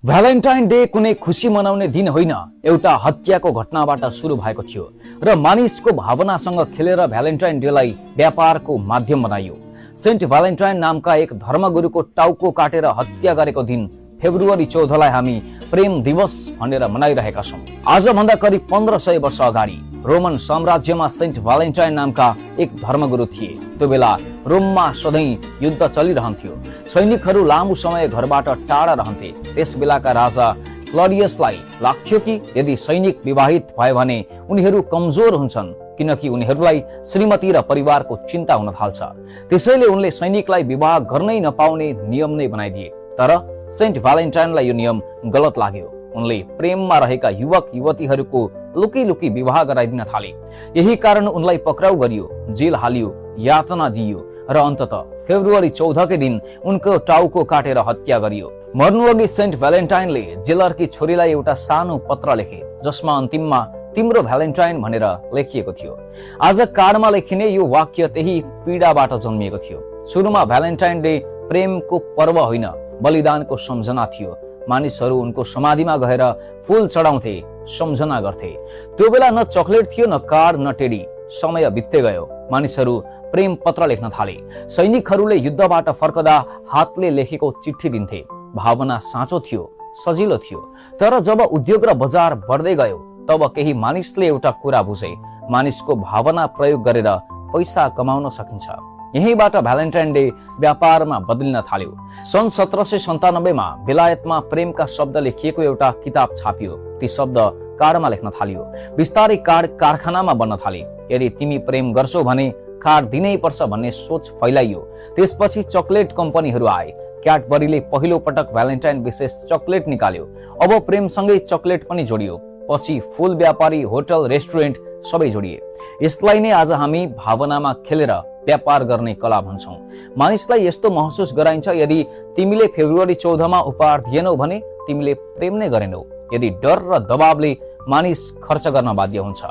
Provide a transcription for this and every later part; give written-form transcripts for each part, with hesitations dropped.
Valentine day कुनै खुशी मनाउने दिन होइन, एउटा हत्याको घटनाबाट सुरु भएको थियो र मानिसको भावनासँग खेलेर भ्यालेन्टाइन डेलाई व्यापारको माध्यम बनाइयो। सेन्ट भ्यालेन्टाइन नामका एक धर्मगुरुको टाउको काटेर हत्या गरेको दिन फेब्रुअरी 14 लाई हामी प्रेम दिवस भनेर मनाइरहेका छौं। आजभन्दा करिब 1500 वर्ष अगाडि रोमन साम्राज्यमा सेन्ट भ्यालेन्टाइन नामका एक धर्मगुरु थिए। त्यो बेला रोममा सधैँ युद्ध चलिरहन्थ्यो। सैनिकहरू लामो समय घरबाट टाढा रहन्थे। त्यस बेलाका राजा क्लडियसलाई लाग्थ्यो कि यदि सैनिक विवाहित भए भने उनीहरू कमजोर हुन्छन्, किनकि उनीहरूलाई श्रीमती र परिवारको चिन्ता हुन थाल्छ। त्यसैले उनले सैनिकलाई विवाह गर्नै नपाउने नियम नै बनाइदिए। तर सेन्ट भ्यालेन्टाइनलाई यो नियम गलत लाग्यो। उनले प्रेममा रहेका युवक युवतीहरूको लुकी लुकी विवाह गराइदिन थाले। यही कारण उनलाई पक्राउ गरियो, जेल हालियो, यातना दिइयो र अन्ततः फेब्रुअरी 14 के दिन उनको टाउको काटेर हत्या गरियो। मर्नुअघि सेन्ट भ्यालेन्टाइनले जेलरकी छोरीलाई एउटा सानो पत्र लेखे, जसमा अन्तिममा तिम्रो भ्यालेन्टाइन भनेर लेखिएको थियो। आज कार्डमा लेखिने यो वाक्य त्यही पीडाबाट जन्मिएको थियो। सुरुमा भ्यालेन्टाइन डे प्रेमको पर्व होइन, बलिदानको सम्झना थियो। मानिसहरू उनको समाधिमा गएर फूल चढाउँथे, सम्झना गर्थे। त्यो बेला न चकलेट थियो, न कार्ड, न टेडी। समय बित्दै गयो, मानिसहरू प्रेम पत्र लेख्न थाले। सैनिकहरूले युद्धबाट फर्कदा हातले लेखेको चिठी दिन्थे। भावना साँचो थियो, सजिलो थियो। तर जब उद्योग र बजार बढ्दै गयो, तब केही मानिसले एउटा कुरा बुझे, मानिसको भावना प्रयोग गरेर पैसा कमाउन सकिन्छ। यहीबाट भ्यालेन्टाइन डे व्यापारमा बदलिन थाल्यो। सन् 1797 मा बेलायतमा प्रेमका शब्द लेखिएको एउटा किताब छापियो। ती शब्द कार्डमा लेख्न थालियो। बिस्तारै कार्ड कारखानामा बन्न थाले। यदि तिमी प्रेम गर्छौ भने कार्ड दिनै पर्छ भन्ने सोच फैलाइयो। त्यसपछि चकलेट कम्पनीहरू आए। क्याडबरीले पहिलो पटक भ्यालेन्टाइन विशेष चकलेट निकाल्यो। अब प्रेमसँगै चकलेट पनि जोडियो। पछि फूल व्यापारी, होटल, रेस्टुरेन्ट सबै जोडिए। यसलाई नै आज हामी भावनामा खेलेर व्यापार गर्ने कला भन्छौं। मानिसलाई यस्तो महसुस गराइन्छ, यदि तिमीले फेब्रुअरी 14 मा उपहार दिएनौ भने तिमीले प्रेम नै गरेनौ। यदि डर र दबावले मानिस खर्च गर्न बाध्य हुन्छ।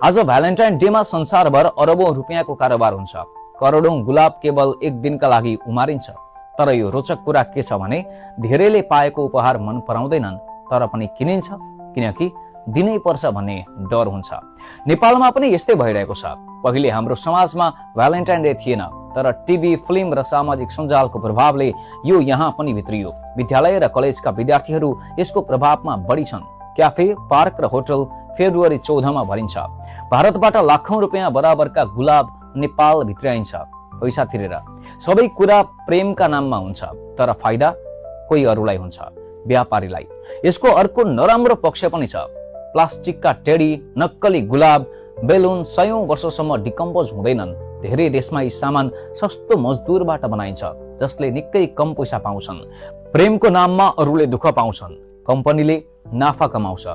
आज भ्यालेन्टाइन डेमा संसारभर अरबौं रुपियाँको कारोबार हुन्छ। करोडौं गुलाब केवल एक दिनका लागि उमारिन्छ। तर यो रोचक कुरा के छ भने धेरैले पाएको उपहार मन पराउँदैनन्, तर पनि किनिन्छ, किनकि दिनै पर्छ भन्ने डर हुन्छ। नेपालमा पनि यस्तै भइरहेको छ। पहिले हाम्रो समाजमा भ्यालेन्टाइन डे थिएन, तर टिभी, फिल्म र सामाजिक सञ्जालको प्रभावले यो यहाँ पनि भित्रियो। विद्यालय र कलेजका विद्यार्थीहरू यसको प्रभावमा बढी छन्। क्याफे, पार्क र होटल फेब्रुअरी 14 मा भरिन्छ। भारतबाट लाखौं रुपियाँ बराबरका गुलाब नेपाल भित्राइन्छ, पैसा तिरेर। सबै कुरा प्रेमका नाममा हुन्छ, तर फाइदा कोही अरूलाई हुन्छ, व्यापारीलाई। यसको अर्को नराम्रो पक्ष पनि छ। प्लास्टिकका टेडी, नक्कली गुलाब, बेलुन 100 वर्षसम्म डिकम्पोज हुँदैनन्। धेरै देशमा यी सामान सस्तो मजदुरबाट बनाइन्छ, जसले निकै कम पैसा पाउँछन्। प्रेमको नाममा अरूले दुःख पाउँछन्, कम्पनीले नाफा कमाउँछ,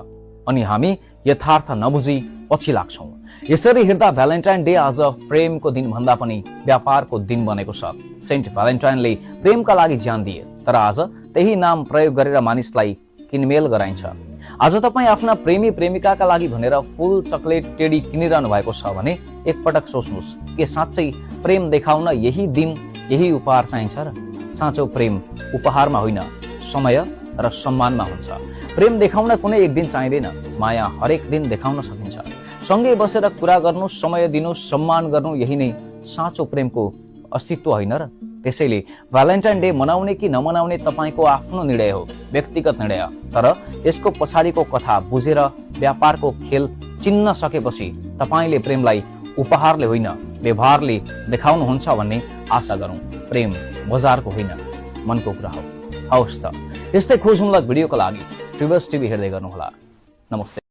अनि हामी यथार्थ नबुझी पछि लाग्छौं। यसरी हेर्दा भ्यालेन्टाइन डे आज प्रेमको दिन भन्दा पनि व्यापारको दिन बनेको छ। सेन्ट भ्यालेन्टाइनले प्रेमका लागि ज्यान दिए, तर आज त्यही नाम प्रयोग गरेर मानिसलाई किनमेल गराइन्छ। आज तपाईँ आफ्ना प्रेमी प्रेमिकाका लागि भनेर फूल, चकलेट, टेडी किनिरहनु भएको छ भने एकपटक सोच्नुहोस्, के साँच्चै प्रेम देखाउन यही दिन, यही उपहार चाहिन्छ र? साँचो प्रेम उपहारमा होइन, समय र सम्मानमा हुन्छ। प्रेम देखाउन कुनै एक दिन चाहिँदैन, माया हरेक दिन देखाउन सकिन्छ। सँगै बसेर कुरा गर्नु, समय दिनु, सम्मान गर्नु, यही नै साँचो प्रेमको अस्तित्व होइन र? त्यसैले भ्यालेन्टाइन डे मनाउने कि नमनाउने तपाईको आफ्नो निर्णय हो, व्यक्तिगत निर्णय। तर यसको पछाडिको कथा बुझेर व्यापारको खेल चिन्न सकेपछि तपाईले प्रेमलाई उपहारले होइन, व्यवहारले देखाउनुहुन्छ भन्ने आशा गरौँ। प्रेम बजारको होइन, मनको कुरा हो। हवस् त, यस्तै खोजमूलक भिडियोको लागि फ्रिबस टिभी हेर्दै गर्नुहोला। नमस्ते।